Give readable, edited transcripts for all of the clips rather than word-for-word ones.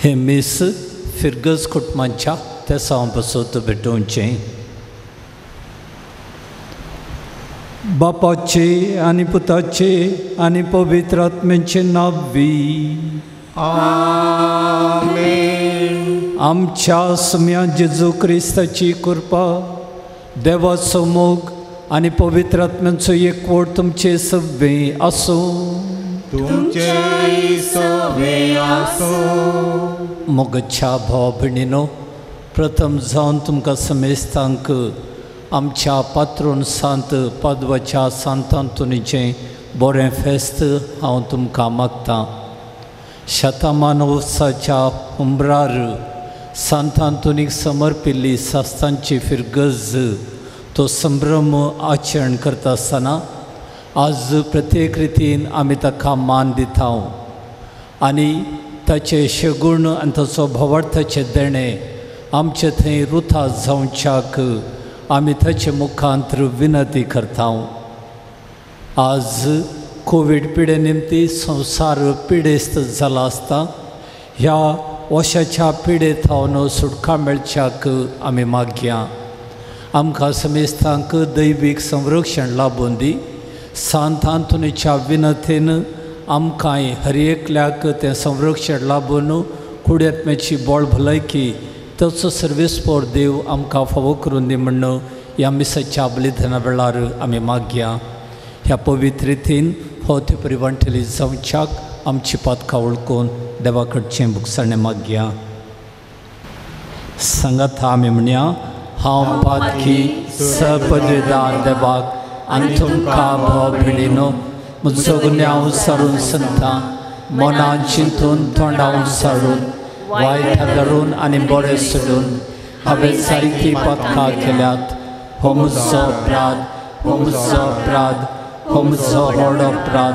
हे मीस फिरगज कुटुंबाच्या तेसांव पासत भेटोवचें. बापाचे आनी पुताचे आनी पवित्र आत्म्याचे नांवी आमेन. आमच्या सम्या जेजू क्रिस्ताची कृपा, देवाचो मोग आनी पवित्र आत्म्याचो एकवट तुमचे सगळे आसूं. तुमचे सगळे आसूं. मोगाच्या भाव भयणीनो, प्रथम जावन तुमकां समेस्तांक आमच्या पात्रोन सांत पादवाच्या सांत आंतोनीचें बरें फेस्त हांव तुमकां मागतां. शतमानोत्सवाच्या हुंबरार सांत आंतोनीक समर्पिल्ली सास्तांची फिरगज तो संभ्रम आचरण करता आसतना आज प्रत्येक रितीन आमी ताका मान दिता आनी ताचे शगुण आनी ताचो भावार्थाचें देणें आमचे थंय रुथा जावच्याक आमी ताचे मुखांतर विनंती करता. आज कोवीड पिडे निमती संवसार पिडेस्त जाला आसता. ह्या वशाच्या पिडे थावन सुटका मेळच्याक आमी मागया. आमकां समेस्तांक दैवीक संरक्षण लाबून दी. सांत आंतोनीच्या विनंतीन आमकांय हर एकल्याक तें संरक्षण लाबून कुड्यात्म्याची बळ भलायकी ताचो सर्वेस्पोर देव आमकां फावो करून दी म्हण्ण ह्या मिसाच्या बलिदाना वेळार आमी मागया. ह्या पवित्र रितीन फावते परी वांटेली जावच्याक आमची पातकां वळखून देवा कडचें भुगसाणें मागया. सांगाता आमी म्हणया, हांव पातकी सपदवेदार देवाक आनी तुमकां भाव भयणीनो म्हजो गुन्यांव सारून सांगता, मनान चिंतून तोंडावन सारून वायट धरून आनी बरें सोडून हांवें जायतीं पातकां केल्यात. हो म्हजो अपराध, हो म्हजो अपराध, हो म्हजो व्हड अपराध.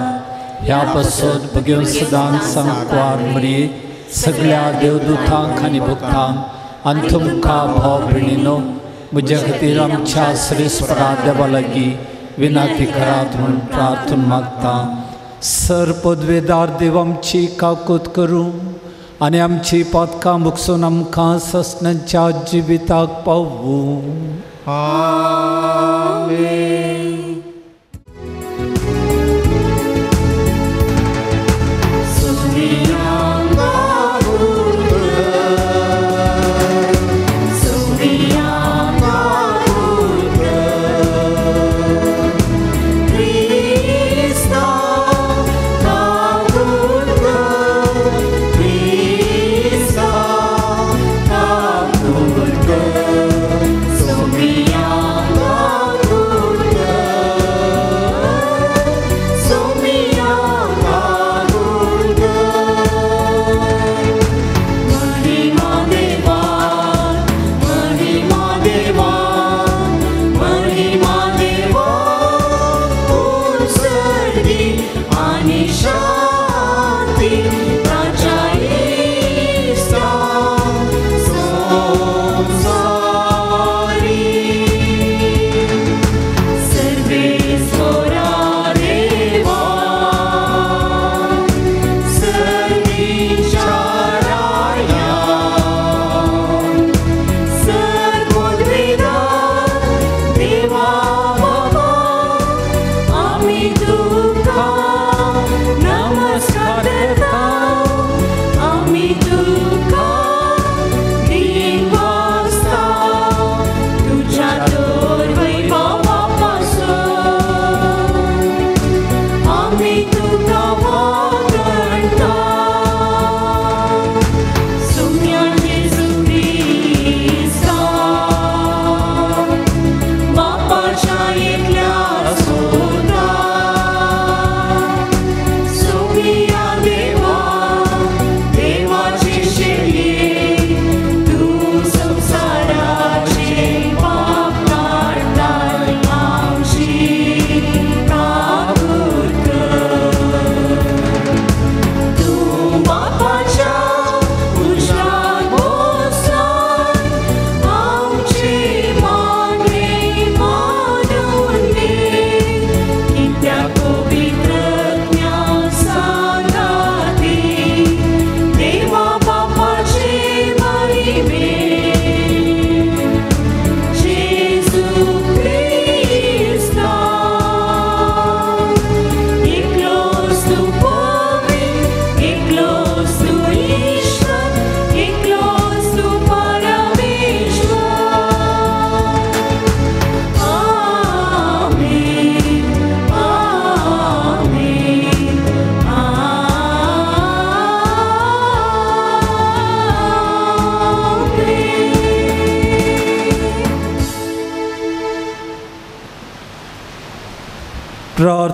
ह्या पासून भगेवन सदांच सांकवार मरये सगळ्या देवदूतांक आनी भक्तांक आनी तुमकां भाव भयणीनो म्हज्या खातीर आमच्या श्रेष्ठपरा देवा लागीं विनंती करात म्हूण प्रार्थना मागता. सर पदवेदार देव आमची काकूत करूं आनी आमची पातकां भोगसून आमकां ससनाच्या जिविताक पावूं. आमेन. Sophia,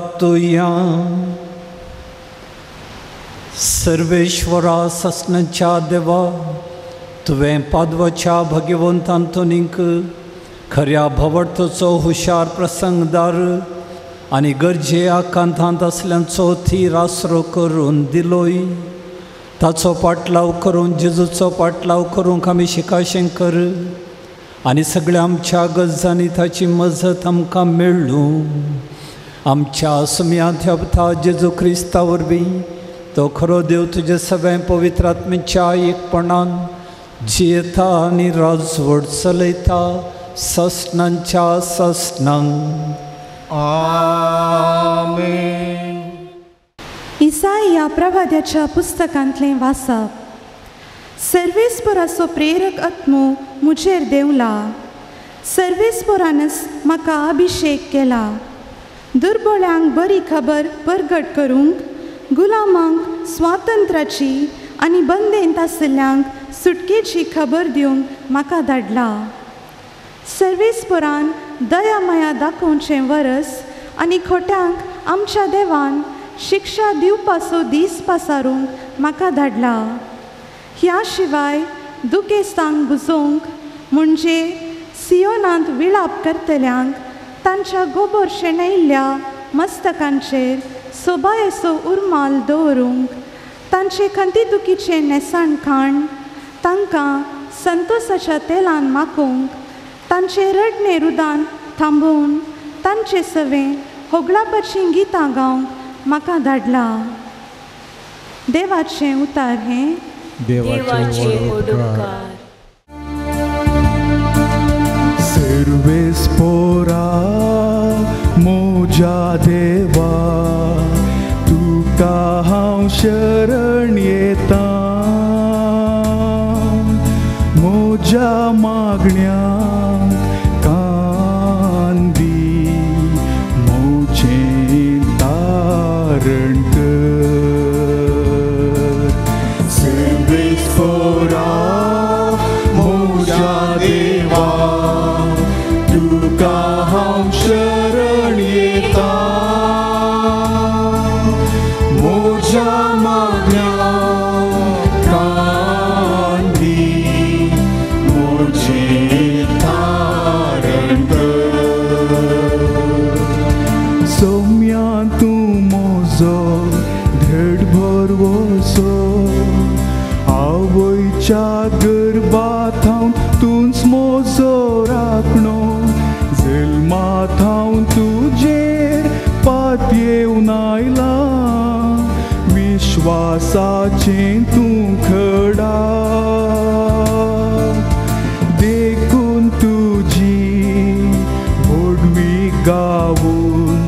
प्रार्थुया. सर्वेश्वरा ससनाच्या देवा, तुवें पादवाच्या भगवंत आंतोनीक खऱ्या भवर्थाचो हुशार प्रसंगदार आनी गरजे आकांतांत आसल्यांचो थीर आसरो करून दिलोय. ताचो पाटलाव करून जेजूचो पाटलाव करूंक आमी शिकाशें कर आनी सगळ्या आमच्या गरजांनी ताची मजत आमकां मेळ्ळू. आमच्या सुम्यांत हप्ता जेजू क्रिस्ता वरवीं तो खरो देव तुजे सगळ्या पवित्र आत्म्याच्या एकपणान जियेता आनी राजवट चलयता ससनांच्या ससनांक. आमेन. इसाया प्रवाद्याच्या पुस्तकांतलें वाचप. सर्वेस्पराचो प्रेरक आत्मो मुजेर देंवला, सर्वेस्परानच म्हाका अभिशेक केला, दुर्बळ्यांक बरी खबर परगट करूंक, गुलामांक स्वातंत्र्याची आनी बंदेंत आशिल्ल्यांक सुटकेची खबर दिवंक म्हाका धाडला. सर्वेस्परान दया माया दाखोवचें वरस आनी खोट्यांक आमच्या देवान शिक्षा दिवपाचो दीस पासारूंक म्हाका धाडला. ह्या शिवाय दुखेस्तांक बुजोवंक म्हणजे सियोनांत विळाप करतल्यांक तांच्या गोबोर शेणयल्ल्या मस्तकांचेर सोबायेचो उरमाल दवरूंक, तांचे खंती दुखीचें न्हेसाण खाण तांकां संतोसाच्या तेलान माकोवंक, तांचे रडणे रुदान थांबोवन तांचे सवें होगळापाचीं गितां गावंक म्हाका धाडला. देवाचें उतार हें. देवाचे उपकार. सर्वेस्पोरा म्हज्या देवा, तुका हांव शरण येता, म्हज्या मागण्यांक कान दी, म्हजें तारण कर. सर्वेस्पोरा म्हज्या देवा, तुका हांव शरण येता, म्हज्या मागण्यांक कान दी, म्हजें तारण कर. सोम्या तूं म्हजो धड भरवसो, आवयच्या गर्भाथावन तूंच म्हजो राखणो, जल्माथावन तुजेर पातयेवन आयला, विश्वासाचें तूं खडा, देखून तुजी व्हडवी गावून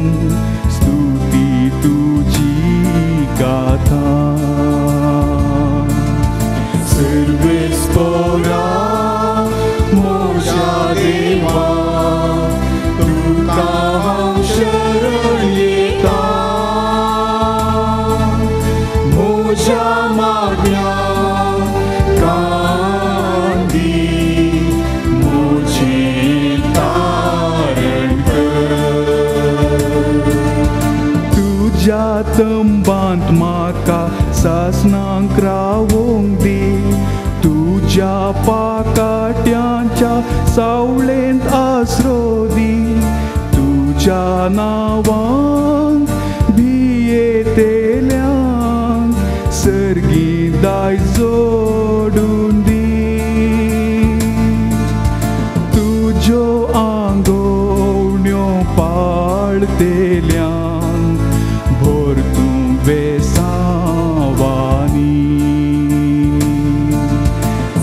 स्तुती तुजी गाथा. सर्वेस्पोरा म्हज्या देवा, तुका हांव शरण येता, म्हज्या मागण्यांक कान दी, म्हजें तारण कर. तुज्या तंबांत म्हाका सासणांक रावोंक दी, तुज्या पाकाट्यांच्या सावळेंत आसरो दी, तुज्या नांवांक भियेतेल्यांक सर्गी दायज जोडून दी. तुज्यो आंगोवण्यो पाळतेल्यांक भर तूं बेसावानी.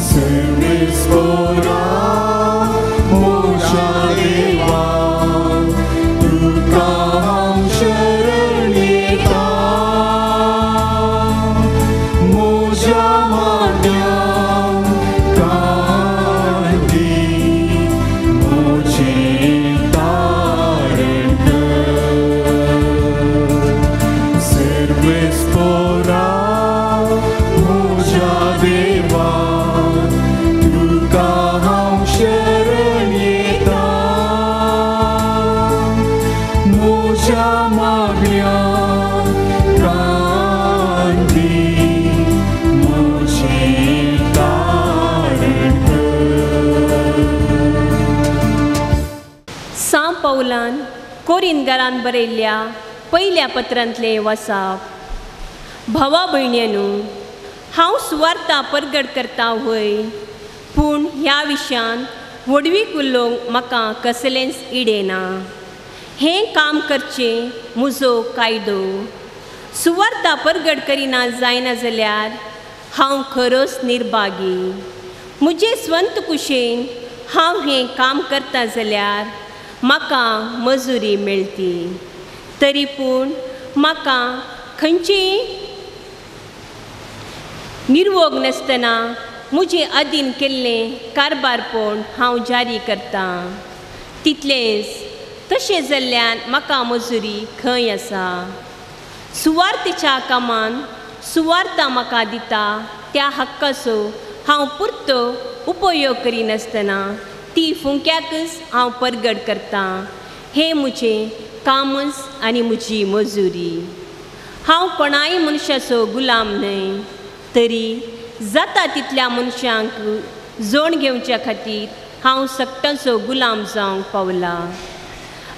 सर्वेस्पोरा म्हज्या देवा, तुका हांव माया कान दी म्हजें तारण कर. सां पौलान कोरिंदगारान बरयल्ल्या पयल्या पत्रांतलें वसाप. भावा भयण्यांनू, हांव सुवार्ता परगट करता व्हय, पूण ह्या विशयान व्हडवीक उलोवंक म्हाका कसलेंच इडें ना. हें काम करचें म्हजो कायदो. सुवार्ता परगट करिना जायना जाल्यार हांव खरोच निर्भागी. म्हजे स्वंत कुशेन हांव हें काम करता जाल्यार म्हाका मजुरी मेळटी, तरी पूण म्हाका खंयचीय निर्वोग नासतना म्हजे अधीन केल्लें कारबारपण हांव जारी करतां. तितलेंच तशें जाल्ल्यान म्हाका मजुरी खंय आसा? सुवार्थेच्या कामान सुवार्ता म्हाका दिता त्या हक्काचो हांव पुरतो उपयोग करिनासतना ती फुंक्याकच हांव परगट करतां. हें म्हजें कामच आनी म्हजी मजुरी. हांव कोणाय मनशाचो गुलाम न्हय, तरी जाता तितल्या मनशांक जोण घेवच्या खातीर हांव सगटांचो गुलाम जावंक पावला.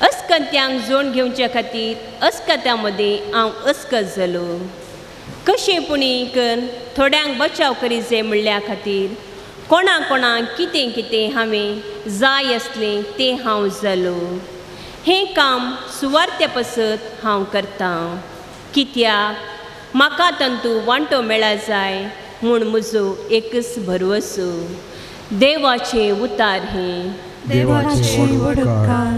अस्कत्यांक जोण घेवच्या खातीर अस्कत्यां मदीं हांव अस्कत जालो. कशें पुणी करून थोड्यांक बचाव करी जाय म्हणल्या खातीर कोणा कोणाक कितें कितें हांवें जाय आसलें तें हांव जालो. हें काम सुवार्थ्या पसत हांव करतां, कित्याक म्हाका तांतू वांटो मेळा जाय म्हूण म्हजो एकच भरवसो. देवाचें उतार हें. देवाचे व्हड उपकार.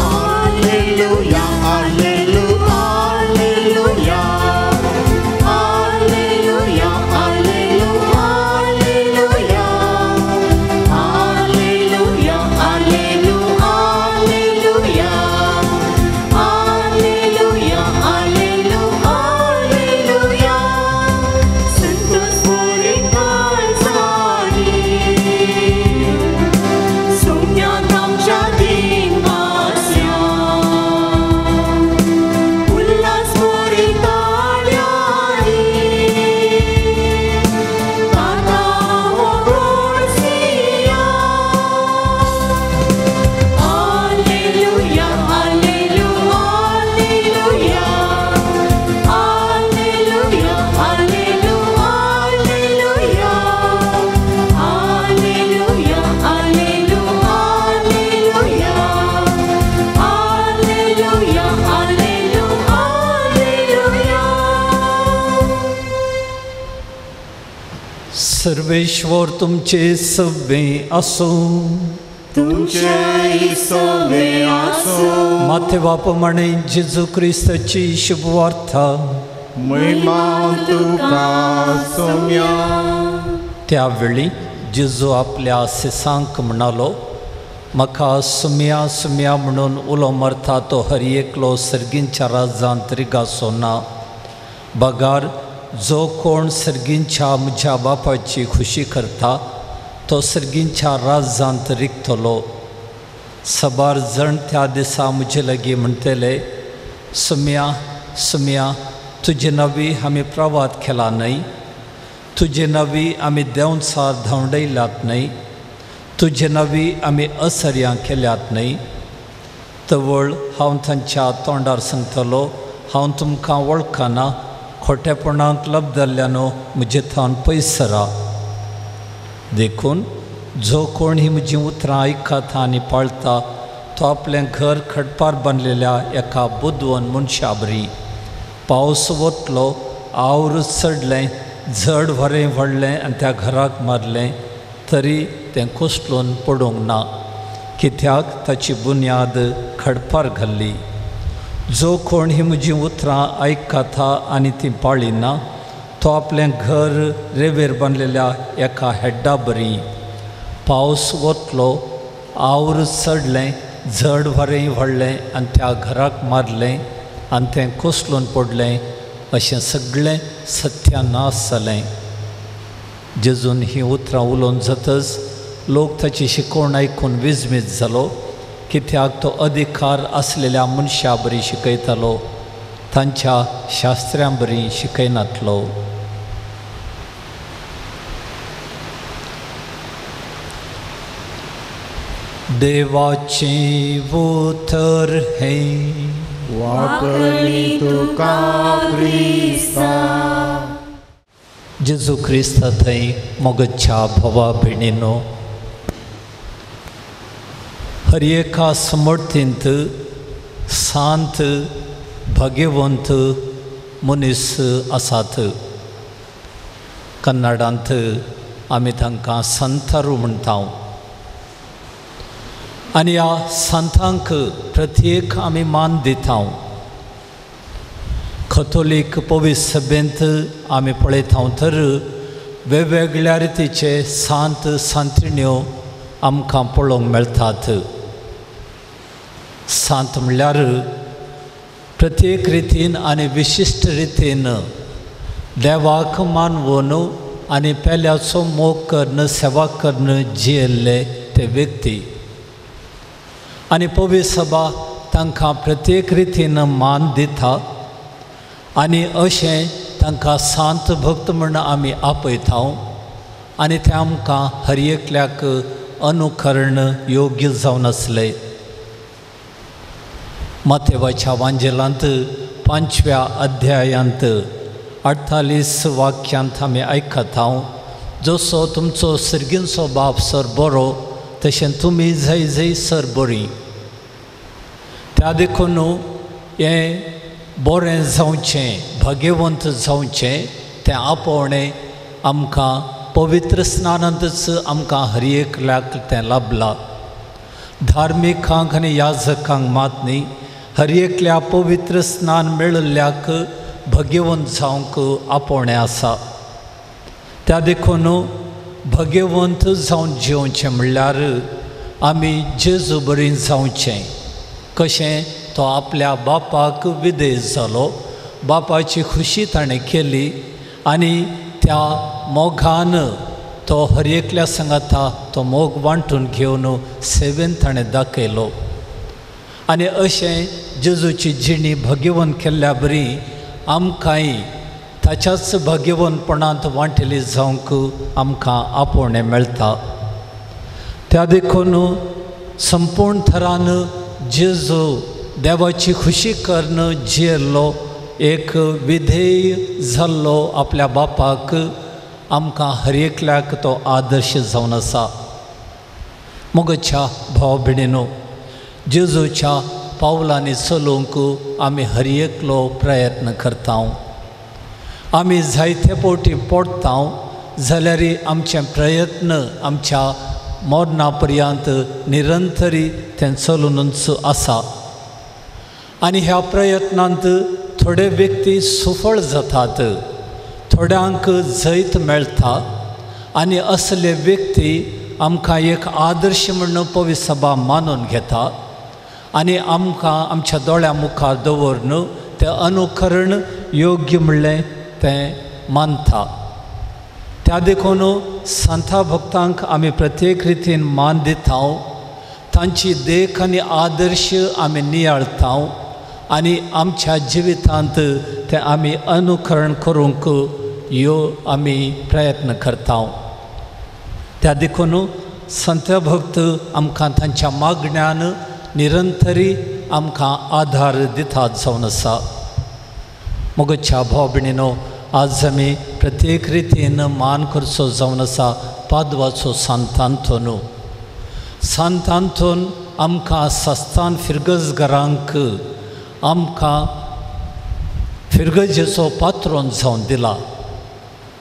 Alleluia, alleluia, alleluia, alleluia, alleluia, alleluia, alleluia, alleluia, alleluia, alleluia, alleluia. Santosh पुरी सोम्याक आमच्या दिनवास्या, उल्हास पुरी ताळ्यांनी, ताका होगोळसिया. Alleluia, alleluia, alleluia, alleluia, alleluia, alleluia, alleluia, alleluia, alleluia, alleluia, alleluia. Sarveshwar तुमचे सवे आसूं. तुमचेय सवे आसूं. माथे बापमाणे जेजू क्रिस्ताची शुभवार्ता. महिमा तुका सोम्या. त्यावेळी जेजू आपल्या सिसांक म्हणालो, म्हाका सुम्या सुम्या म्हणून उलो मारता तो हर एकलो सर्गींच्या राज्यांत रिगासो ना, बगार जो कोण सर्गींच्या म्हज्या बापाची खुशी करता तो सर्गींच्या राज्यांत रिगतलो. सबार जण त्या दिसा म्हजे लागीं म्हणटले, सुम्या सुम्या, तुजे नवी आमी प्रवाद केला न्हय, तुजे नवी आमी देंवचार धांवडयल्यात न्हय, तुजे नवी आमी असर्यां केल्यात न्हय. तवळ हांव तांच्या तोंडार सांगतलो, हांव तुमकां वळखना, खोटेपणाक लब्दल्ल्यानो म्हजे थावन पयस सरा. देखून जो कोण ही म्हजीं उतरां आयकता आनी पाळता तो आपलें घर खडपार बांदलेल्या एका बुदवंत मनशा बरी. पावस वतलो, आवर चडलें, झड व्हरें व्हडलें आनी त्या घराक मारलें, तरी तें कोसळून पडूंक ना, कित्याक ताची बुन्याद खडपार घाल्ली. जो कोण ही म्हजीं उतरां आयकता आनी तीं पाळिना तो आपलें घर रेवेर बांदलेल्या एका हेड्डा बरी. पावस वतलो, आवर चडलें, झड व्हरें व्हडलें आनी त्या घराक मारलें आनी तें कोसळून पडलें. अशें सगळें सत्यानाश जालें. जेजून हीं उतरां उलोवन जातच लोक ताची शिकवण आयकून विजमीत जालो, कित्याक तो अधिकार आसलेल्या मनशा बरी शिकयतालो, तांच्या शास्त्र्यां बरी शिकयनातलो. देवाचें उतर हें वाकणी तुका क्रिस्ता. जेजू क्रिस्ता थंय मोगच्या भावा भयणीनो, हर एका समर्थींत शांत भाग्यवंत मनीस आसात. कन्नडांत आमी तांकां संतारू म्हणटा आनी ह्या संतांक प्रत्येक आमी मान दिता. कथोलीक पवित्र सभेंत आमी पळयता तर वेगवेगळ्या रितीचे सांत सांत्रिण्यो आमकां पळोवंक मेळटात. सांत म्हणल्यार प्रत्येक रितीन आनी विशिश्ट रितीन देवाक मानवून आनी पेल्याचो मोग करून सेवा करून जियेल्ले ते व्यक्ती. आनी पवित्र सभा तांकां प्रत्येक रितीन मान दिता आनी अशें तांकां सांत भक्त म्हूण आमी आपयता आनी तें आमकां हर एकल्याक अनुकरण योग्य जावन आसलें. मातेवाच्या वांजेलांत 5व्या अध्यायांत 48 वाक्यांत आमी आयकता, जसो तुमचो सर्गींचो बाप सर बरो तशें तुमी जय जय सर बरी. त्या देखून हें बरें जावचें, भाग्यवंत जावचें तें आपोवणें आमकां पवित्र स्नानांतच आमकां हर एकल्याक तें लाभलां. धार्मिकांक आनी याजकांक मात न्ही, हर एकल्या पवित्र स्नान मेळिल्ल्याक भाग्यवंत जावंक आपोवणें आसा. त्या देखून भाग्यवंत जावन जिवचें म्हणल्यार आमी जेजू बरी जावचें. कशें तो आपल्या बापाक विदेश जालो, बापाची खुशी ताणें केली आनी त्या मोगान तो हर एकल्या सांगाता तो मोग वांटून घेवन सेवेन ताणें दाखयलो. आनी अशें जेजूची जिणी भाग्यवंत केल्ल्या बरी आमकांय ताच्याच भाग्यवंतपणांत वांटेली जावंक आमकां आपोवणें मेळटा. त्या देखून संपूर्ण थरान जेजू देवाची खुशी करून जियेल्लो एक विधेय जाल्लो आपल्या बापाक आमकां हर एकल्याक तो आदर्श जावन आसा. मोगच्या भाव भयणीनो, जेजूच्या पावलांनी चलूंक आमी हर एकलो प्रयत्न करता. आमी जायते फावटी पडटा जाल्यार आमचे प्रयत्न आमच्या मरणा पर्यंत निरंतरी तें चलुनूच आसा. आनी ह्या प्रयत्नांत थोडे व्यक्ती सुफळ जातात, थोड्यांक जैत मेळटा आनी असले व्यक्ती आमकां एक आदर्श म्हूण पवित्र सभा मानून घेता आनी आमकां आमच्या दोळ्या मुखार दवरून तें अनुकरण योग्य म्हणलें तें मानता. त्या देखून संता भक्तांक आमी प्रत्येक रितीन मान दिता, तांची देख आनी आदर्श आमी नियाळता आनी आमच्या जिवितांत तें आमी अनुकरण करूंक ह्यो आमी प्रयत्न करता. त्या देखून संत भक्त आमकां तांच्या मागण्यान निरंतरी आमकां आधार दितात जावन आसा. मोगच्या भाव भयणीनो, आज आमी प्रत्येक रितीन मान करचो जावन आसा पादवाचो सांत आंतोन. सांत आंतोन आमकां सस्तान फिरगजगरांक आमकां फिरगजेचो पात्रोन जावन दिला.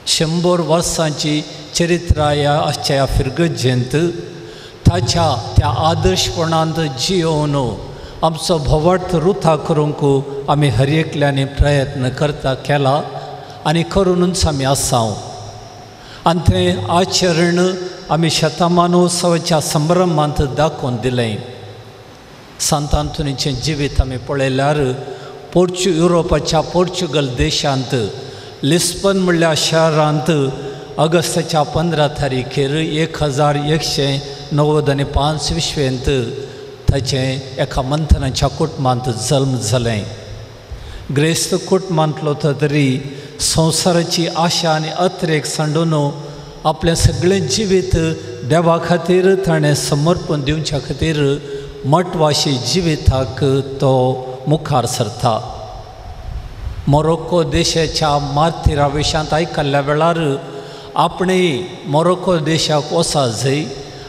100 वर्सांची चरित्रा ह्या आसच्या ह्या फिरगजेंत ताच्या त्या आदर्शपणांत जियोवन आमचो भवार्थ रुथा करूंक आमी हर एकल्यांनी प्रयत्न करता केला आनी करुनूच आमी आसा. आनी तें आचरण आमी शतमानोत्सवाच्या संभ्रमांत दाखोवन दिलें. सांत आंतोनीचें जिवीत आमी पळयल्यार युरोपाच्या पोर्चुगल देशांत लिस्बन म्हणल्या शहरांत ऑगस्टाच्या 15 तारखेर 1195 विश्वेंत ताचें एका मंथनाच्या कुटुंबांत जल्म जालें. ग्रेस्त कुटुंबांतलो तरी संवसाराची आशा आनी अत्रेक सांडून आपलें सगळें जिवीत देवा खातीर ताणें समर्पण दिवच्या खातीर मठवाशी जिविताक तो मुखार सरता. मोरोक्को देशाच्या मार्तिरा विशांत आयकल्ल्या वेळार आपणे मोरोक्को देशाक वचा जाय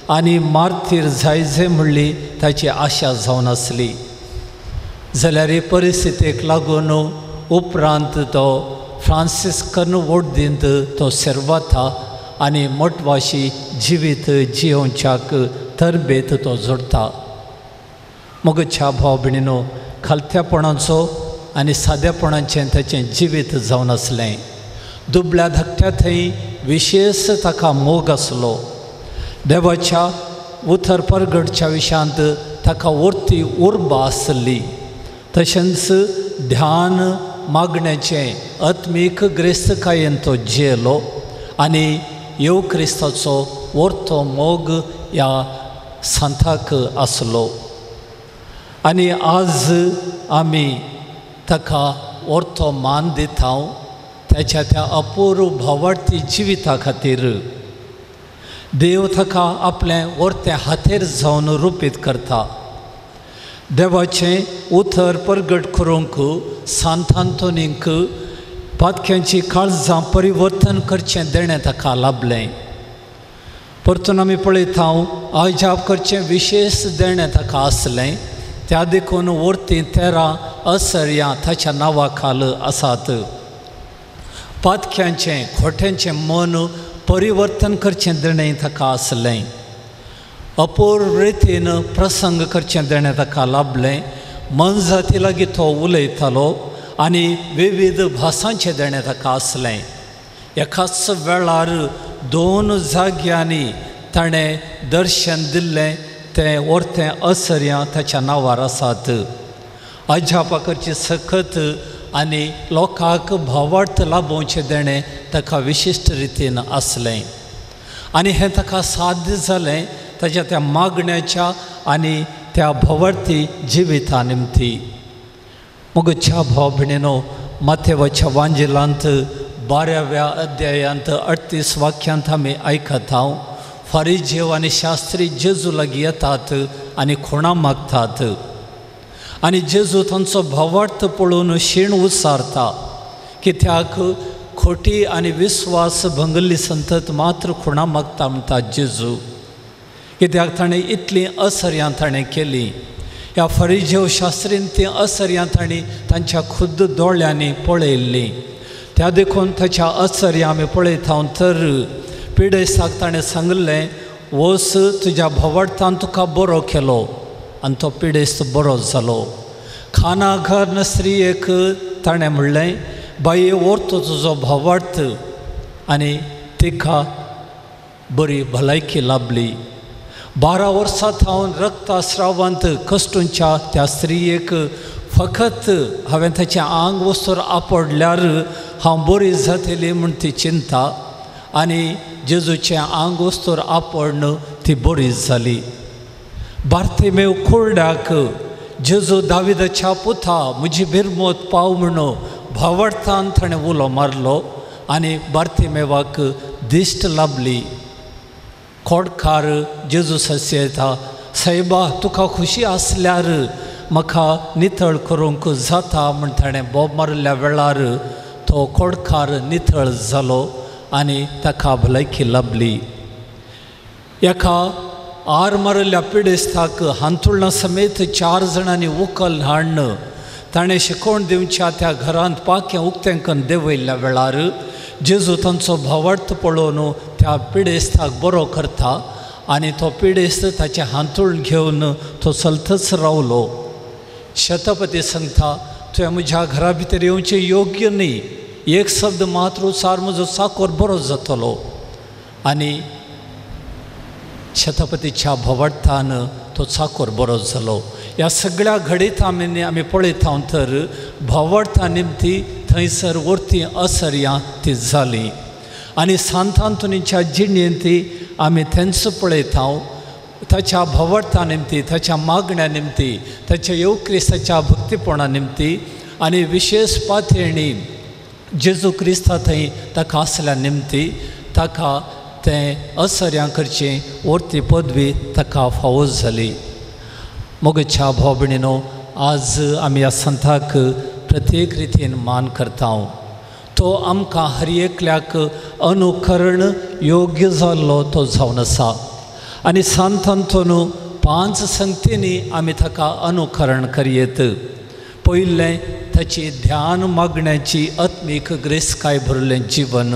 आनी मार्तीर जाय जाय म्हणली ताची आशा जावन आसली. जाल्यार परिस्थितीक लागून उपरांत तो फ्रांसिस्कन वोर्दींत तो सेर्वाता आनी मठवाशी जिवीत जियोवच्याक तरबेत तो जोडटा. मगच्या भाव भयणीनो, खालत्यापणाचो आनी सादेपणाचें ताचें जिवीत जावन आसलें. दुबळ्या धाकट्या थंय विशेश ताका मोग आसलो. देवाच्या उतर परगटच्या विशयांत ताका वर्ती उर्बा आसली. तशेंच ध्यान मागण्याचें आत्मीक ग्रेस्तकायेन तो जियेलो आनी येव क्रिस्ताचो वर्तो मोग ह्या सांताक आसलो. आनी आज आमी ताका वर्तो मान दिता ताच्या त्या अपूर्व भावार्थी जिविता खातीर. देव ताका आपलें वर्तें हातेर जावन रुपीत करता. देवाचें उतर परगट करूंक सांत आंतोनीक पातक्यांची काळजां परिवर्तन करचें देणें ताका लाभलें. परतून आमी पळयता अजाप करचें विशेश देणें ताका आसलें. त्या देखून वर्ती 13 असर्यां ताच्या नांवा खाल आसात. पातक्यांचें खोट्यांचें मन परिवर्तन करचें देणें ताका आसलें. अपूर्व रितीन प्रसंग करचें देणें ताका लाभलें. मनजाती लागीं तो उलयतालो आनी विविध भासांचें देणें ताका आसलें. एकाच वेळार 2 जाग्यांनी ताणें दर्शन दिल्लें तें वर्तें असर्यां ताच्या नांवार आसात. अजापा करची सखत आनी लोकांक भावार्थ लाभोवचें देणें ताका विशिश्ट रितीन आसलें. आनी हें ताका साध्य जालें ताच्या त्या मागण्याच्या आनी त्या भावार्थी जिविता निमती. मगच्या भाव भयणीनो, माथेवाच्या वांजिलांत 12व्या अध्यायांत 38 वाक्यांत आमी आयकता फारिजेव आनी शास्त्री जेजू लागीं येतात आनी खुणां मागतात आनी जेजू तांचो भावार्थ पळोवन शीण उसारता. कित्याक खोटी आनी विस्वास भंगल्ली संतत मात्र खुणां मागता म्हणटा जेजू. कित्याक ताणें इतलीं असर्यां ताणें केलीं. ह्या फरिजेव शास्त्रीन तीं असर्यां तांणी तांच्या खुद्द दोळ्यांनी पळयल्लीं. त्या देखून ताच्या असर्यां आमी पळयता तर पिडेस्ताक ताणें सांगलें, वस तुज्या भावार्थान तुका बरो केलो. आनी तो पिडेस्त बरो जालो. खाना घर नसरी एक ताणें म्हणलें, बाये व्हर तुजो भावार्थ. आनी तिका बरी भलायकी लाभली. 12 वर्सां थावन रक्तस्रावांत कश्टूंच्या त्या स्त्रियेक फकत हांवें ताचें आंग वस्तूर आपडल्यार हांव बरी जातली म्हूण ती चिंता आनी जेजूचें आंग वस्तूर आपडन ती बरी जाली. बार्तिमेव कुर्डाक जेजू दाविदाच्या पुता म्हजी भिरमोत पाव म्हणून भावार्थान ताणें उलो मारलो आनी बार्तिमेवाक दिश्ट लाभली. खोडकार जेजू सस्यता, सायबा तुका खुशी आसल्यार म्हाका नितळ करूंक जाता म्हण ताणें बोब मारिल्ल्या वेळार तो खोडकार नितळ जालो आनी ताका भलायकी लाभली. एका आर मारिल्ल्या पिडेस्ताक हांतुळणा समेत 4 जाणांनी उखल हाडून ताणें शिकोवण दिवच्या त्या घरांत पाखें उक्तें करून देंवयल्ल्या वेळार जेजू तांचो भावार्थ पळोवन त्या पिडेस्ताक बरो करता आनी तो पिडेस्त ताचें हांतूळ घेवन तो चलतच रावलो. शतपती सांगता, तुवें म्हज्या घरा भितर येवचें योग्य न्ही, एक शब्द मात्र उचार म्हजो चाकोर बरो जातलो. आनी शतपतीच्या भावार्थान तो चाकोर बरो जालो. ह्या सगळ्या घडीत आमी पळयता तर भावार्था निमती थंयसर वरती असर्यां ती जाली. आनी सांत आंतोनीच्या जिणेंत आमी तेंच पळयता. ताच्या भवडता निमती, ताच्या मागण्या निमती, ताच्या येव क्रिस्ताच्या भक्तीपणा निमती आनी विशेश पातयेणी जेजू क्रिस्ता थंय ताका आसल्या निमती ताका तें असर्यां करचें वर्ती पदवी ताका फावो जाली. मोगेच्या भाव भयणीनो, आज आमी ह्या संताक प्रत्येक रितीन मान करता. तो आमकां हर एकल्याक अनुकरण योग्य जाल्लो तो जावन आसा. आनी सांत आंतोन 5 संगतींनी आमी ताका अनुकरण करयेत. पयलें, ताची ध्यान मागण्याची आत्मीक ग्रेसकाय भरिल्लें जिवन.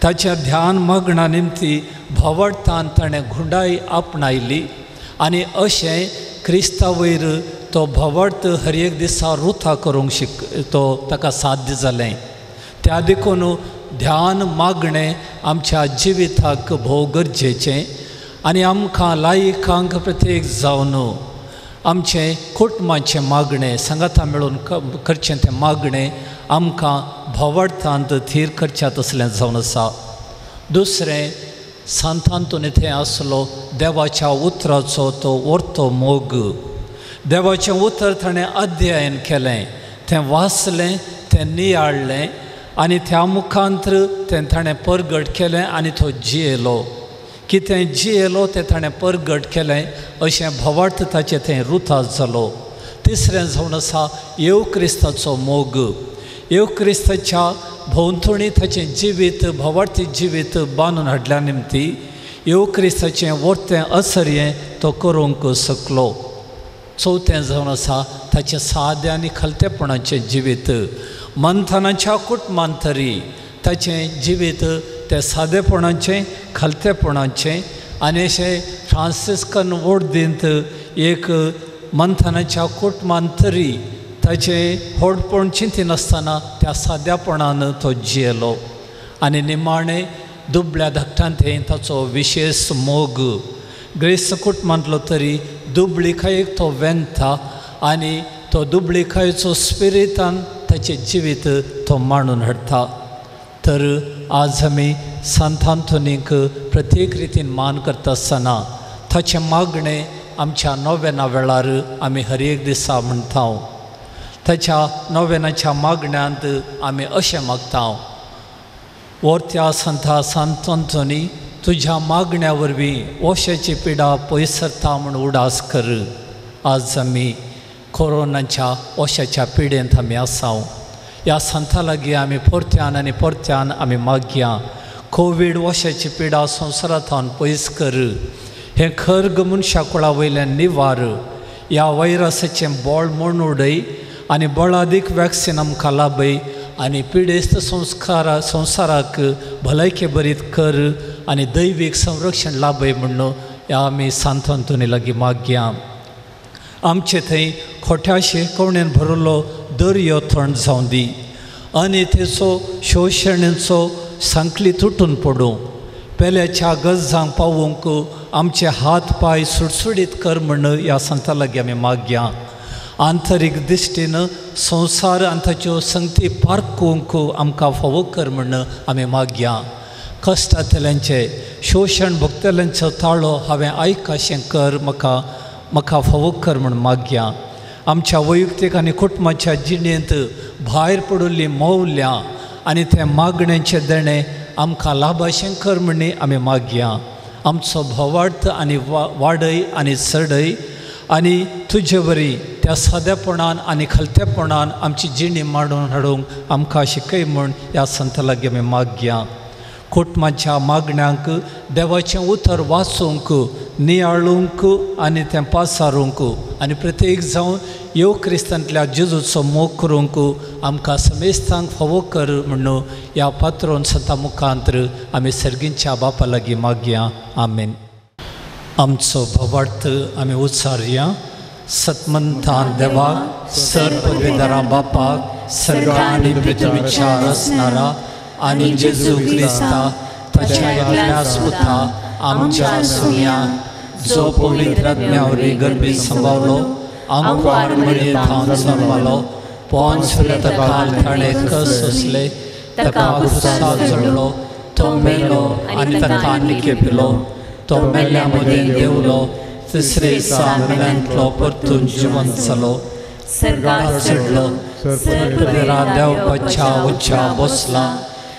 ताच्या ध्यान मागण्या निमती भावार्थान ताणें गुंडाय आपणायली आनी अशें क्रिस्ता वयर तो भावार्थ हर एक दिसा रुथा करूंक शिक तो ताका साध्य जालें. त्या देखून ध्यान मागणें आमच्या जिविताक भोव गरजेचें आनी आमकां लायकांक प्रत्येक जावन आमचें कुटुंबाचें मागणें सांगाता मेळून करचें तें मागणें आमकां भावार्थांत थीर करच्या तसलें जावन आसा. दुसरें, सांत आंतोनी थंय आसलो देवाच्या उतराचो तो वर्तो मोग. देवाचें उतर ताणें अध्ययन केलें, तें वाचलें, तें नियाळ्ळें आनी त्या मुखांतर तें ताणें परगट केलें आनी तो जियेलो. कितें जियेलो तें ताणें परगट केलें अशें भावार्थ ताचें थंय रुथा जालो. तिसरें जावन आसा येव क्रिस्ताचो मोग. येव क्रिस्ताच्या भोंवतणी ताचें जिवीत भावार्थी जिवीत बांदून हाडल्या निमती येव क्रिस्ताचें वर्तें असर्यें तो करूंक शकलो. चवथें जावन आसा ताचें सादें आनी खलतेपणाचें जिवीत. मंथनाच्या कुटुंबांत तरी ताचें जिवीत तें सादेपणाचें खलतेपणाचें आनी अशें फ्रांसिस्कन वोर्दींत एक मंथनाच्या कुटुंबांत तरी ताचें व्हडपण चिंतिनासतना त्या साद्यापणान तो जियेलो. आनी निमाणें दुबळ्या धाकटांत ताचो विशेश मोग. ग्रेस्त कुटुंबांतलो तरी दुबळिकायेक तो वेंता आनी तो दुबळिकायेचो स्पिरितान ताचें जिवीत तो मांडून हाडटा. तर आज आमी सांत आंतोनीक प्रत्येक रितीन मान करता आसतना ताचें मागणें आमच्या नोवेना वेळार आमी हर एक दिसा म्हणटा. ताच्या नोवेनाच्या मागण्यांत आमी अशें मागता, वर्त्या संता सांत आंतोनी तुज्या मागण्या वरवीं वशाची पिडा पयस सरता म्हूण उडास कर. आज आमी कोरोनाच्या वशाच्या पिडेंत आमी आसा. ह्या संता लागीं आमी परत्यान आनी परत्यान आमी मागया, कोवीड वशाची पिडा संवसारांत पयस कर, हें खर्ग मनशा कुळा वयल्यान निवार, ह्या व्हायरसाचें बळ म्हूण उडय आनी बळादीक वॅक्सिन आमकां लाभय आनी पिडेस्त संवसाराक भलायके बरीत कर आनी दैवीक संरक्षण लाभय म्हूण ह्या आमी सांत आंतोनी लागीं मागया. आमचे थंय खोट्या शिकवणेन भरिल्लो दर्यो थंड जावं दी आनी तेचो शोशणेचो सांकली तुटून पडूं. पेल्याच्या गजांक पावोवंक आमचे हात पांय सुडसुडीत कर म्हूण ह्या संता लागीं आमी मागया. आंतरीक दिश्टीन संवसार आनी ताच्यो संगती पारखूंक आमकां फावो कर म्हूण आमी मागया. कश्टांतल्यांचे शोशण भोगतल्यांचो ताळो हांवें आयकाशें कर म्हाका म्हाका फावो कर म्हूण मागया. आमच्या वैयक्तीक आनी कुटुंबाच्या जिणेंत भायर पडिल्लीं मौल्यां आनी तें मागण्यांचें देणें आमकां लाभाशें कर म्हूण आमी मागया. आमचो भावार्थ आनी वाडय आनी चडय आनी तुजे वरी त्या सादेपणान आनी खलतेपणान आमची जिणी मांडून हाडूंक आमकां शिकय म्हूण ह्या संता लागीं आमी मागया. कुटुंबाच्या मागण्यांक देवाचें उतर वाचूंक, नियाळूंक आनी तें पासारूंक आनी प्रत्येक जावन येव क्रिस्तांतल्या जेजूचो मोग करूंक आमकां समेस्तांक फावो कर म्हूण ह्या पात्रोन संता मुखांतर आमी सर्गींच्या बापा लागीं मागया. आमेन. आमचो भावार्थ आमी उच्चारया. सतमंतान देवाक, सर पदवीधरा बापाक, सर्ग आनी पृथ्वीच्या रचणारा आनी जेजू क्रिस्ता ताच्या एकल्याच पुता आमच्या सुण्या जो पवित्र आत्म्या वरवीं गर्भीत संभावलो, आमकां मरये थावन जल्मलो, पोन सुर्य ताका ताणें कस सोंसले, ताका खुर्सार चडलो, तो मेलो आनी ताका निकेपिलो, तो मेल्ल्या मदें देवलो, तिसरे दिसा मेल्यांतलो परतून जिवंत जालो, सर्गार चडलो, सर्पदेरा देवपाच्या उच्चा बसला,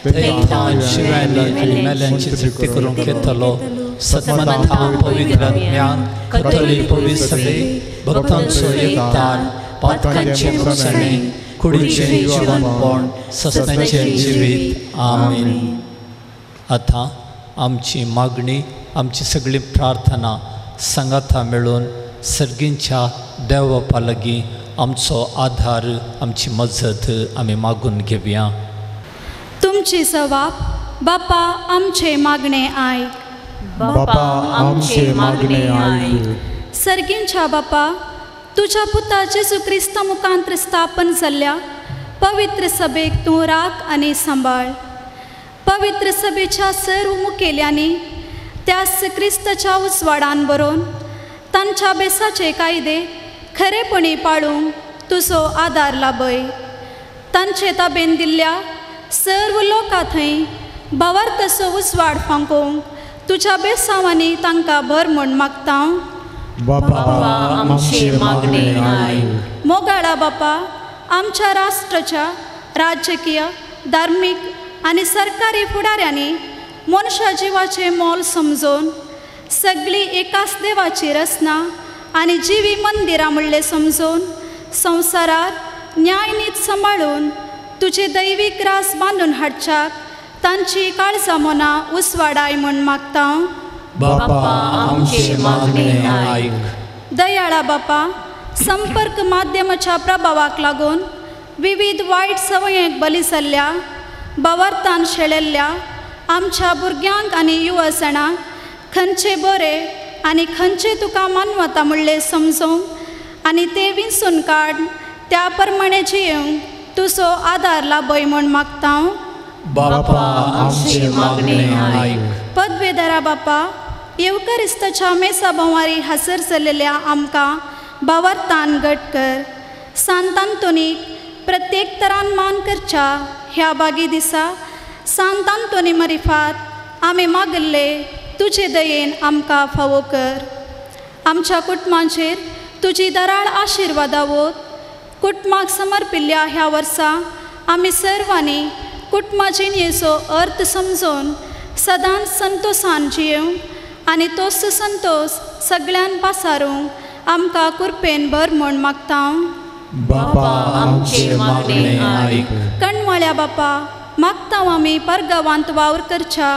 थंय तान शिव्यांनी आनी मेल्यांची तृप्ती करूंक येतलो. सतमंता पवित्र ज्ञान कथोली पवित्र सभे भक्तांचो एकतार पातकांचें मुक्सणें कुडीचें जिवनपण सस्नाचें जिवीत. आमीन. आतां आमची मागणी, आमची सगळी प्रार्थना सांगाता मेळून सर्गींच्या देवबापा लागीं आमचो आधार, आमची मजत आमी मागून घेवया. तुमची सवाब बापा आमचे मागणे आयक. बापा आमचे मागणे आयक. सर्गींच्या बापा, तुज्या पुता जेजू क्रिस्ता मुखांत स्थापन जाल्ल्या पवित्र सभेक तूं राख आनी सांबाळ. पवित्र सभेच्या सर्व मुखेल्यांनी त्याच क्रिस्ताच्या उजवाडान बरोवन तांच्या बेसाचे कायदे खरेपणी पाळूंक तुजो आदार लाभय. तांचे ताबेन दिल्ल्या सर्व लोकां थंय भावार्थाचो उजवाड फांकोवंक तुज्या बेसांवांनी तांकां भर म्हूण मागता. बापा आमचे मागणे आयक. मोगाळा बापा, आमच्या राष्ट्राच्या राजकीय, धार्मीक आनी सरकारी फुडाऱ्यांनी मनशा जिवाचें मोल समजून सगळी एकाच देवाची रचना आनी जिवी मंदिरां म्हणलें समजून संवसारार न्यायनीत सांबाळून तुजे दैवीक रास बांदून हाडच्याक तांची काळजां मनां उसवाडाय म्हूण मागता. बापा आमचे मागणे आयक. दयाळा बापा, संपर्क माध्यमाच्या प्रभावाक लागून विविध वायट सवयेक बली जाल्ल्या भावार्थान शेळेल्ल्या आमच्या भुरग्यांक आनी युवसणांक खंयचे बरे आनी खंयचे तुका मानवता म्हणलें समजूंक आनी ते विंचून काड त्या प्रमाणे जियेवंक तुजो आदार लाभय म्हूण मागता. बापा आमचे मागणे आयक. पदवेदारा बापा, येवकरिस्ताच्या मेसा भोंवारी हाजर जाल्लेल्या आमकां भावार्थान घट कर. सांत आंतोनीक प्रत्येक तरान मान करच्या ह्या बागी दिसा सांत आंतोनी मरिफात आमी मागल्ले तुजे दयेन आमकां फावो कर. आमच्या कुटुंबांचेर तुजी दराळ आशिर्वादा वोत. कुटुंबाक समर्पिल्ल्या ह्या वर्सा आमी सर्वांनी कुटुंबा जिणेचो अर्थ समजून सदांच संतोसान जियेवंक आनी तोच संतोस सगळ्यान पासारूंक आमकां कुरपेन भर म्हूण मागता. बापा आमचे मागणे आयक. कणमळ्या बापा, मागता आमी परगांवांत वावर करच्या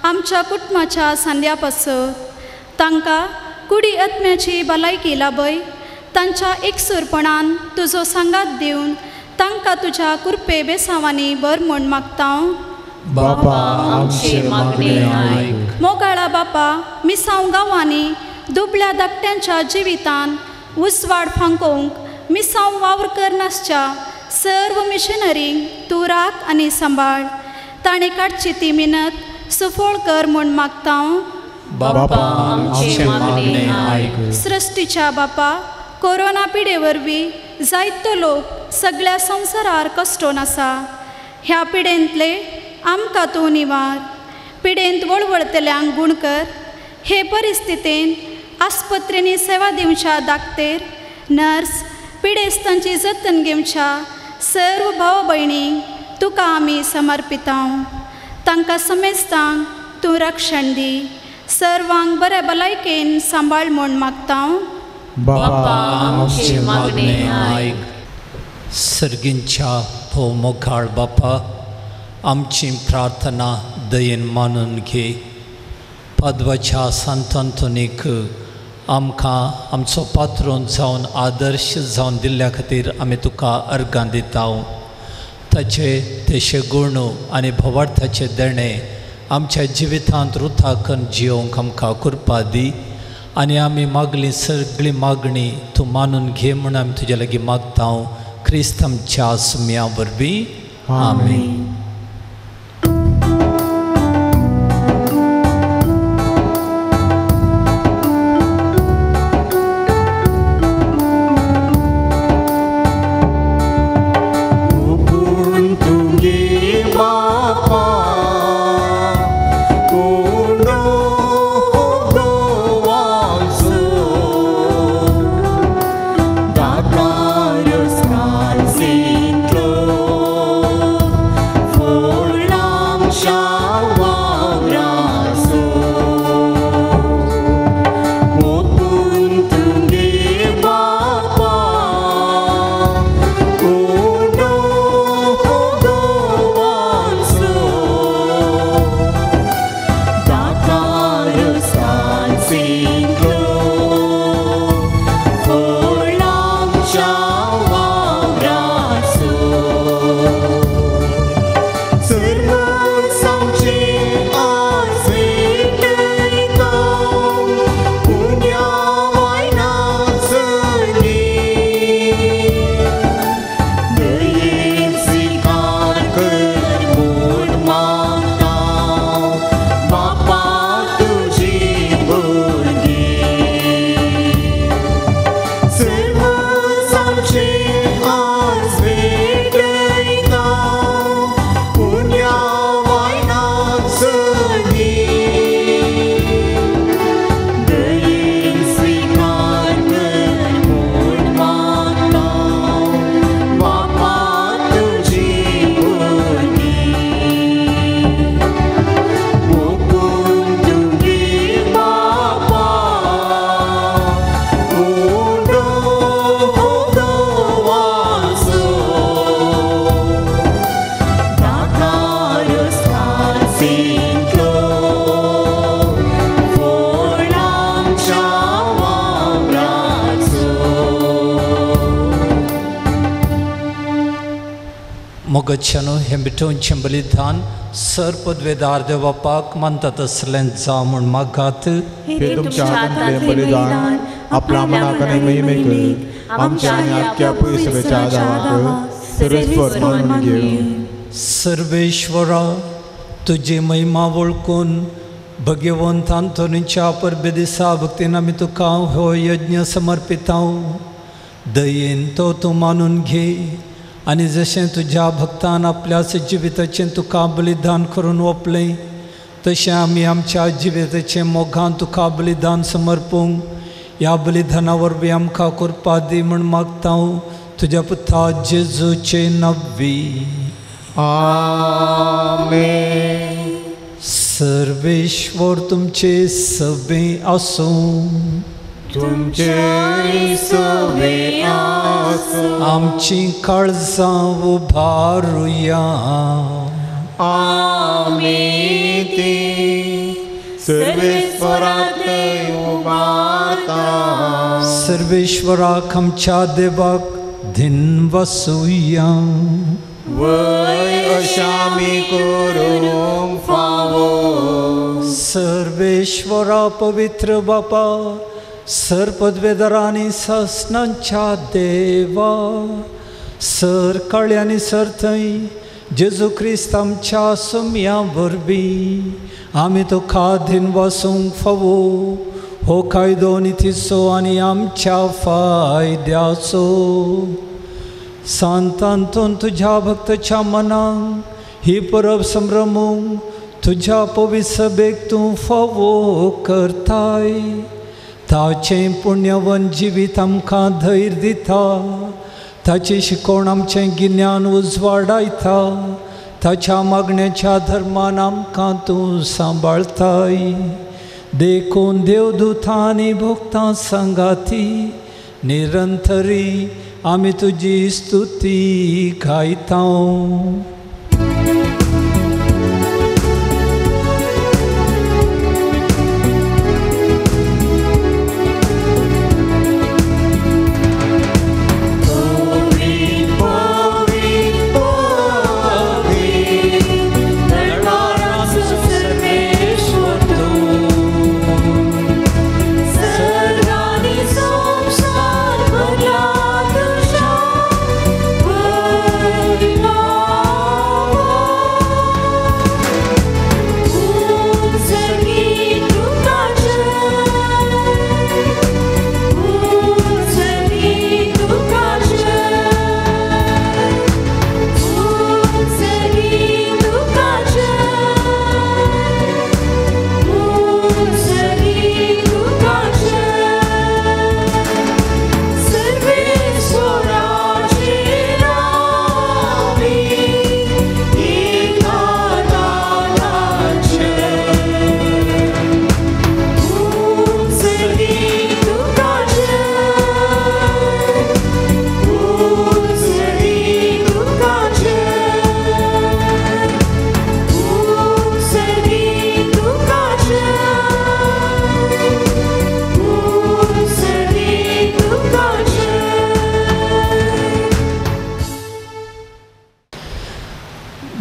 आमच्या कुटुंबाच्या सांद्या पासत तांकां कुडी आत्म्याची भलायकी लाभय. तांच्या एकसूरपणान तुजो सांगात दिवन तांकां तुज्या कुरपे बेसांवांनी भर म्हूण मागता. बापा आमचे मागणे आयक. मोगाळा बापा, मिसांव गांवांनी दुबळ्या धाकट्यांच्या जिवितान उजवाड फांकोवंक मिसांव वावर करनासच्या सर्व मिशनरींक तूं राख आनी सांबाळ. ताणें काडची ती मिनत सुफळ कर म्हूण मागता. बापा आमचे मागणे आयक. सृश्टीच्या बापा, कोरोना पिडे वरवीं जायतो लोक सगळ्या संवसारार कश्टोन आसा. ह्या पिडेंतले आमकां तूं निवार. पिडेंत वळवळतल्यांक गूण कर. हे परिस्थितीन आस्पत्रेंनी सेवा दिवच्या दाक्तेर, नर्स, पिडेस्तांची जतन घेवच्या सर्व भाव भयणींक तुका आमी समर्पिता. तांकां समेस्तांक तूं रक्षण दी. सर्वांक बरे भलायकेन सांबाळ म्हूण मागता. बापा आमचे मागणे आयक. सर्गींच्या भोव मोगाळ बापा, आमची प्रार्थना दयेन मानून घे. पादवाच्या सांत आंतोनीक आमकां आमचो पात्रोन जावन आदर्श जावन दिल्ल्या खातीर आमी तुका अर्गां दिता. ताचे तेशे गुण आनी भवार्थाचे देणें आमच्या जिवितांत रुथाकन जियोवंक आमकां कृपा दी आनी आमी मागली सगळी मागणी तूं मानून घे म्हूण आमी तुज्या लागीं मागता. क्रिस्त आमच्या सुम्या वरवीं. आमीन. तुगे बापा। मोगच्छानो हें भेटोवचें बलिदान सर पदवेदार देव बापाक मानता तसलें जावं म्हूण मागात. हे तुमच्या हातांतलें बलिदान आपल्या मनाक आनी महिमेक आमच्या आनी आख्या पयसुच्या दावाक सर्वेस्पर मानून घेवं. सर्वेश्वरा तुजी महिमा वळखून भगवंत आंतोनीच्या परबे दिसा भक्तीन आमी तुका हो यज्ञ समर्पितांव. दयेन तो तूं मानून घे आनी जशें तुज्या भक्तान आपल्या जिविताचें तुका बलिदान करून ओंपलें तशें आमी आमच्या जिविताचें मोगान तुका बलिदान समर्पूंक ह्या बलिदाना वरवीं आमकां कृपा दी म्हूण मागता तुज्या पुता जेजूचे नव्वी. आमेन. सर्वेश्वर तुमचे सवे आसूं. तुमचे सवे आसूं. आमची काळजां उबारुया. आमी ती सर्वेश्वराक उबारता. सर्वेश्वराक आमच्या देवाक धिनवसुया. वय अशामी करूंक फावो. सर्वेश्वरा पवित्र बापा सर पदवेदारांनी सासणांच्या देवा सर काळ्यांनी सर थंय जेजू क्रिस्त आमच्या सुम्या वरवीं आमी तुका धिनवासूंक फावो. हो कायदो नितीचो आनी आमच्या फायद्याचो. सांत आंतोन तुज्या भक्ताच्या मनाक ही परब संभ्रमूंक तुज्या पवित्र सभेक तूं फावो करताय. ताचें पुण्यवन जिवीत आमकां धैर्य दिता. ताची शिकवण आमचें गिन्यान उजवाडायता. ताच्या मागण्याच्या धर्मान आमकां तूं सांबाळताय. देखून देवदूतां आनी भक्तां सांगाती निरंतरी आमी तुजी स्तुती गायता.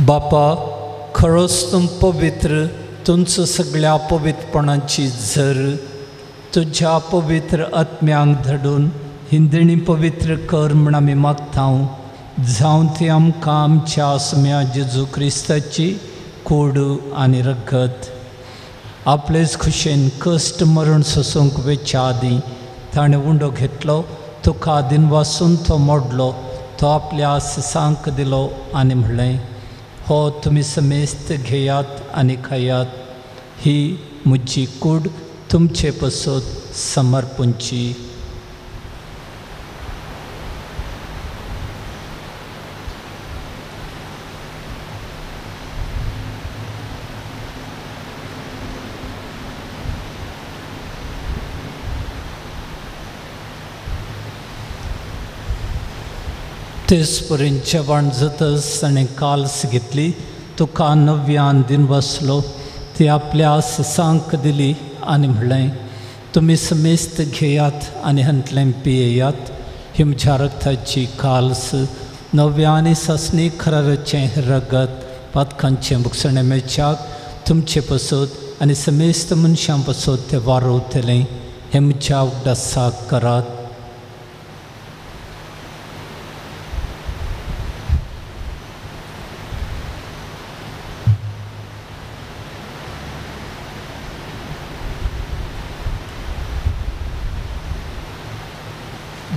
बापा खरोच तूं पवित्र तुमचो सगळ्या पवित्रपणाची झर तुज्या पवित्र आत्म्यांक धाडून हिंदणी पवित्र कर म्हूण आमी मागता. जावं ती आमकां आमच्या आसम्या जेजू क्रिस्ताची कोड आनी रगत. आपलेच खुशेन कश्ट मरण सोसूंक वेच्या आदीं ताणें उंडो घेतलो, तुका दिनवासून तो मोडलो, तो आपल्या सिसांक दिलो आनी म्हणलें, हो तुमी समेस्त घेयात आनी खायात, ही म्हजी कूड तुमचे पसत समर्पूंची. तेच परेन जेवण जातच ताणें काल्स घेतली, तुका नव्यान दिन बसलो, ती आपल्या सिसांक दिली आनी म्हणलें, तुमी समेस्त घेयात आनी हांतलें पियेयात, ही म्हज्या रक्ताची काल्स, नव्या आनी सासणी खराराचें रगत पातकांचें भुगसणें मेळच्याक तुमचे पसत आनी समेस्त मनशां पसत तें वारवतलें. हें म्हज्या उगडासाक करात.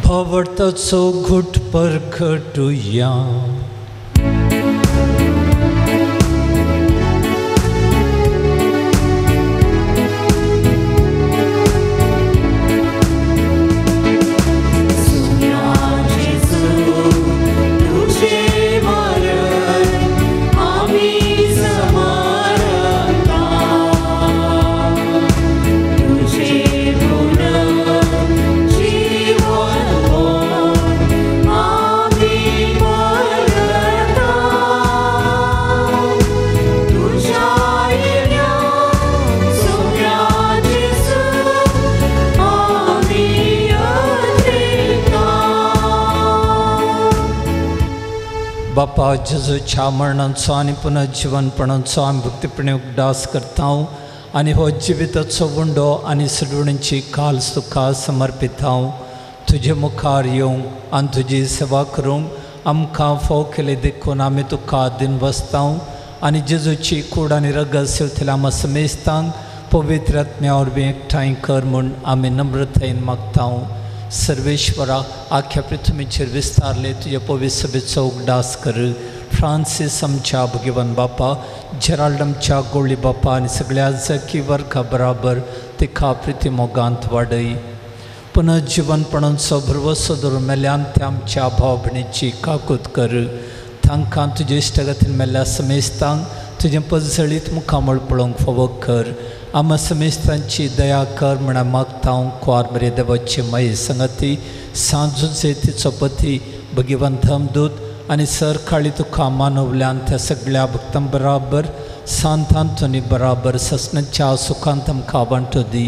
भावार्थाचो घुट परखटुया. बापा जेजूच्या मरणाचो आनी पुनर्जिवनपणाचो आमी भक्तीपणे उगडास करता आनी हो जिविताचो उंडो आनी सडवणीची काल तुका समर्पिता. तुजे मुखार येवंक आनी तुजी सेवा करूंक आमकां फाव केले देखून आमी तुका दिन बसता आनी जेजूची कूड आनी रगत सेवतल्या आमा समेस्तांक पवित्र आत्म्या वरवीं एकठांय कर म्हूण आमी नम्रतायेन मागता. सर्वेश्वरा आख्या पृथ्वीचेर विस्तारले तुज्या पवित्र सभेचो उगडास कर. फ्रांसीस आमच्या भगवान बापा, जेराल्ड आमच्या गोळी बापा आनी सगळ्या जकी वर्गा बराबर तिका प्रिती मोगांत वाडय. पुनर्जिवनपणाचो भरवसो धरून मेल्यान ते आमच्या भाव भयणीची काकूत कर. तांकां तुजे इश्टागतीन मेल्ल्या समेस्तांक तुजें पजळीत मुखामळ पळोवंक फावो कर. आमा समेस्तांची दया कर म्हण मागता. कुवार मरे देवाची माई संगती सांजुजे तिचो पती भगवान धमदूत आनी सरकाळी तुका मानवल्यान त्या सगळ्या भक्तां बराबर सांत आंतोनी बराबर ससनाच्या सुखांत आमकां वांटो दी.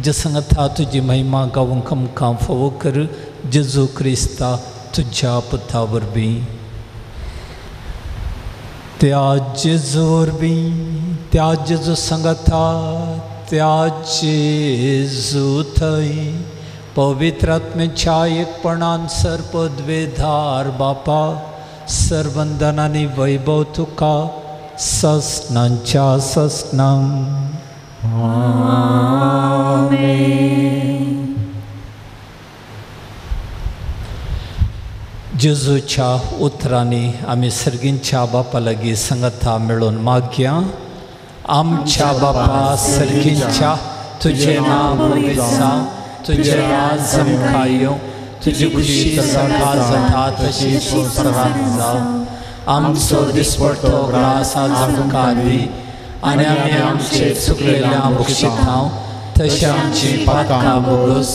जे संगता तुजी महिमा गावंक आमकां फावो कर. जेजू क्रिस्ता तुज्या पुता वरवीं. त्या जेजू वरवीं, त्या जेजू संगता, त्या जेजू थंय पवित्र आत्म्याच्या एकपणान सर्पद्वेधार बापा सर्वंदन आनी वैभव तुका ससनांच्या ससनांक. आमेन. जेजूच्या उतरांनी आमी सर्गींच्या बापा लागीं संगता मेळून मागया. आमच्या बापा सर्गींच्या, तुजें नांव पवित्र जावं, तुजें राज आमकां येवं, तुजी खुशी स्वर्गांत जाता तशी संवसारांत जावं. आमचो दिसपडतो ग्रास आज आमकां दी आनी आमी आमचे चुकलेल्या बक्षितां तशें आमची पातकां भोगस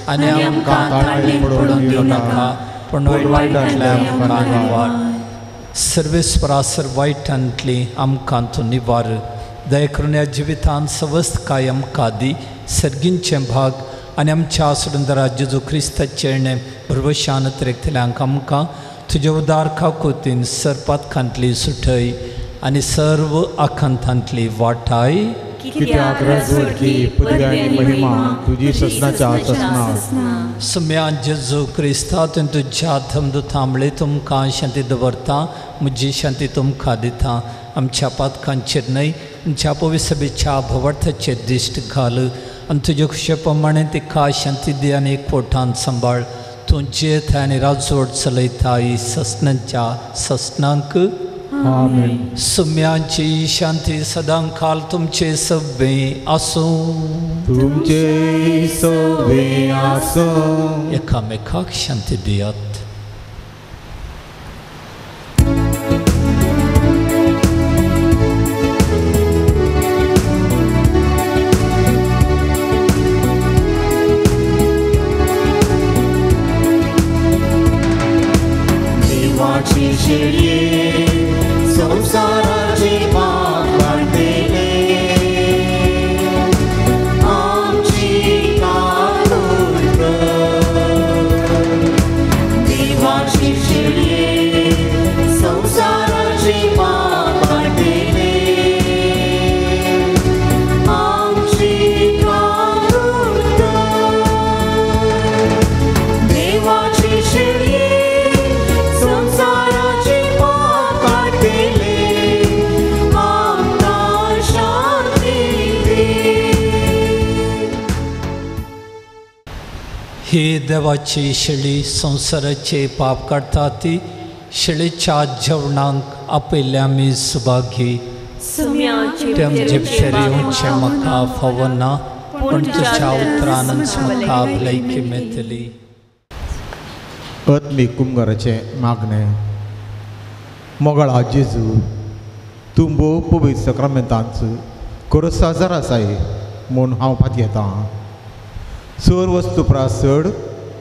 आनी आमकां ताळणी पडून दिवं नाका, पूण वायटांतल्या आमकां निवार. सर्वेस्परा वायटांतली आमकां तूं निवार. दया करून ह्या जिवितांत सवस्तकाय आमकां दी. सर्गींचें भाग आनी आमच्या सुंदरा जेजू क्रिस्ताचें भरवशान त्रेकतल्यांक आमकां तुज्या उदार काकुतीन सरपातकांतली सुटय आनी सर्व आकांतांतली वाटाय. कित्याक राजवटकी पदवी आनी महिमा तुजी ससनाच्या ससना. सुम्यान जेजू क्रिस्ता तुवें तुज्या धमदुतां म्हळें तुमकां शांती दवरता, म्हजी शांती तुमकां दिता. आमच्या पातकांचेर न्हय आमच्या पवित्र भवार्थाचेर दिश्ट घाल आनी तुजे खुशे प्रमाणे तिका शांती दी आनी एकवटान सांबाळ. तूं जियेता आनी राजवट चलयता ससनाच्या ससनांक. आमेन. सुम्यांची शांती सदां काल तुमचे सगळे आसूं. तुमचे सगळे आसूं. एकामेकाक शांती दियात. देवाची शेळये संसाराचे पाप वाडटले, आमची काकूत कर. देवाची शेळये ही देवाची शेळी संवसाराचे पाप काडटा ती शेळीच्या जेवणाक आपयल्या आमी सुभागी. तेमचे येवचें म्हाका फावना, पूण तुज्या उतरानच म्हाका भलायकी मेळटली. आत्मीक कुमगाराचें मागणें. मोगाळा जेजू, तूं भोव पवित्र सक्रामेंतांत करोसा जर आसाय म्हूण हांव पातयेतां. चड वस्तू प्रास चड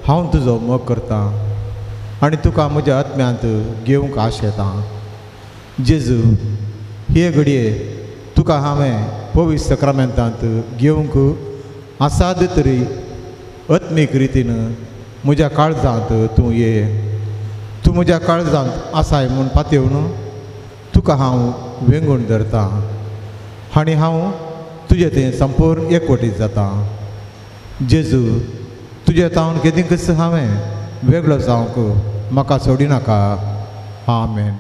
हांव तुजो मोग करतां आनी तुका म्हज्या आत्म्यांत घेवंक आश येता. जेजू, हे घडये तुका हांवें पवित्र सक्रामेंतांत घेवंक आसाद तरी आत्मीक रितीन म्हज्या काळजांत तूं ये. तूं म्हज्या काळजांत आसाय म्हूण पातयेवन तुका हांव वेंगून धरतां आनी हांव तुजें तें संपूर्ण एकवटीत जाता. जेजू, तुजें तावन केदींकच हांवें वेगळो जावंक म्हाका सोडिनाका. आमेन.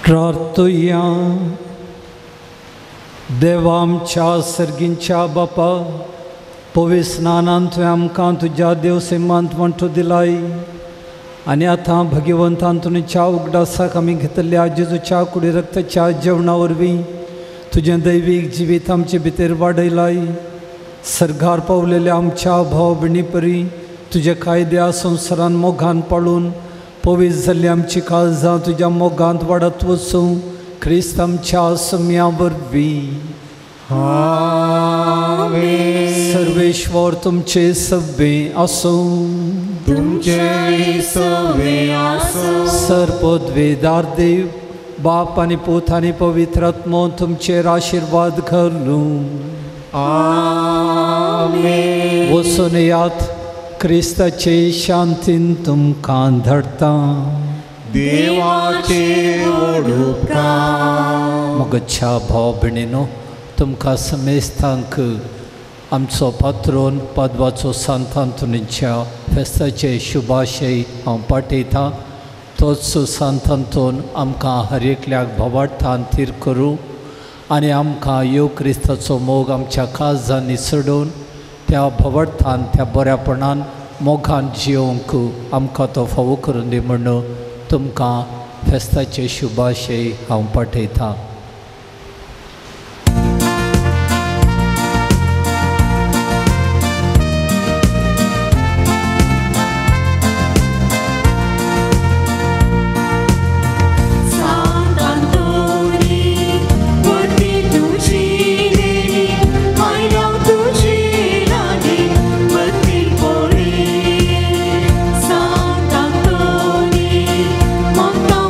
प्रार्थुया. देवा आमच्या सर्गींच्या बापा, पवित्र स्नानान तुवें आमकां तुज्या देवसेमांत वांटो दिलाय आनी आतां भगवंतान तुमच्या उगडासाक आमी घेतल्या जेजूच्या कुडी रक्ताच्या जेवणा वरवीं तुजें दैवीक जिवीत आमचे भितर वाडयलाय. सर्गार पावलेल्या आमच्या भाव भयणी परी तुज्या कायद्या संवसारान मोगान पाळून पवित्र जाल्ली आमची काळजां तुज्या मोगांत वाडत वचूं क्रिस्त आमच्या सम्या वरवीं. सर्वेश्वर तुमचे सभ्य आसूं. तुमचे सवे आसूं. सर्वपदवेदार देव बाप आनी पूत आनी पवित्र आत्मो तुमचेर आशिर्वाद घालूं. आमेन. वचून यात, क्रिस्ताचे शांतीन तुमकां धाडटा. देवाचे उपकार. मगच्या भाव भयणीनो, तुमकां समेस्तांक आमचो पात्रोन पादवाचो सांत आंतोनीच्या फेस्ताचे शुभाशय हांव पाठयतां. तोच सांत आंतोन आमकां हर एकल्याक भावार्थान थीर करूं आनी आमकां येव क्रिस्ताचो मोग आमच्या काळजांनी चडोवन त्या भावार्थान त्या बऱ्यापणान मोगान जियोवंक आमकां तो फावो करून दी म्हूण तुमकां फेस्ताचे शुभाशय हांव पाठयतां. Mama.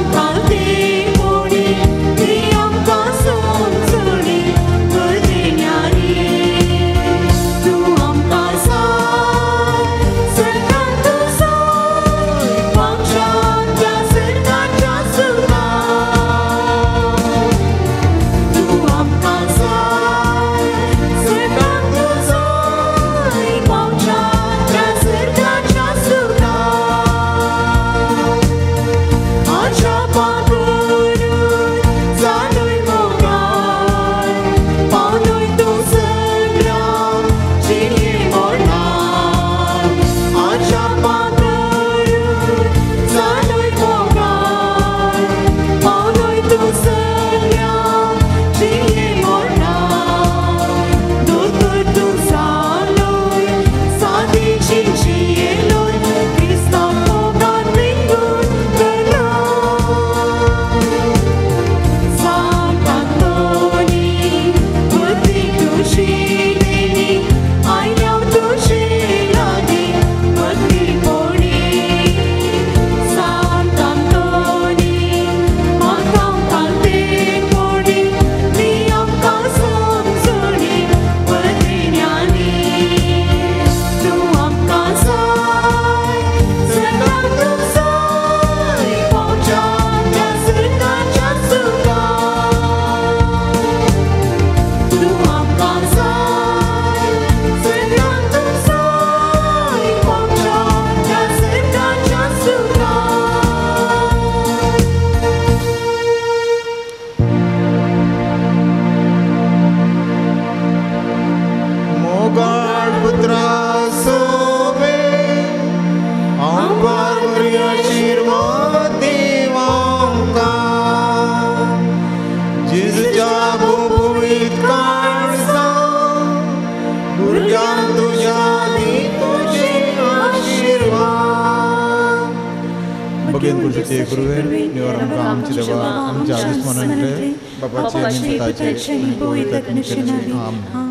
तुझे कृपेन निवर आमकां आमचे देवा आमच्या दुस्मनांतले बापाचे आनी पुताचे आनी पवित्र आत्म्याचे नांवान. आमेन.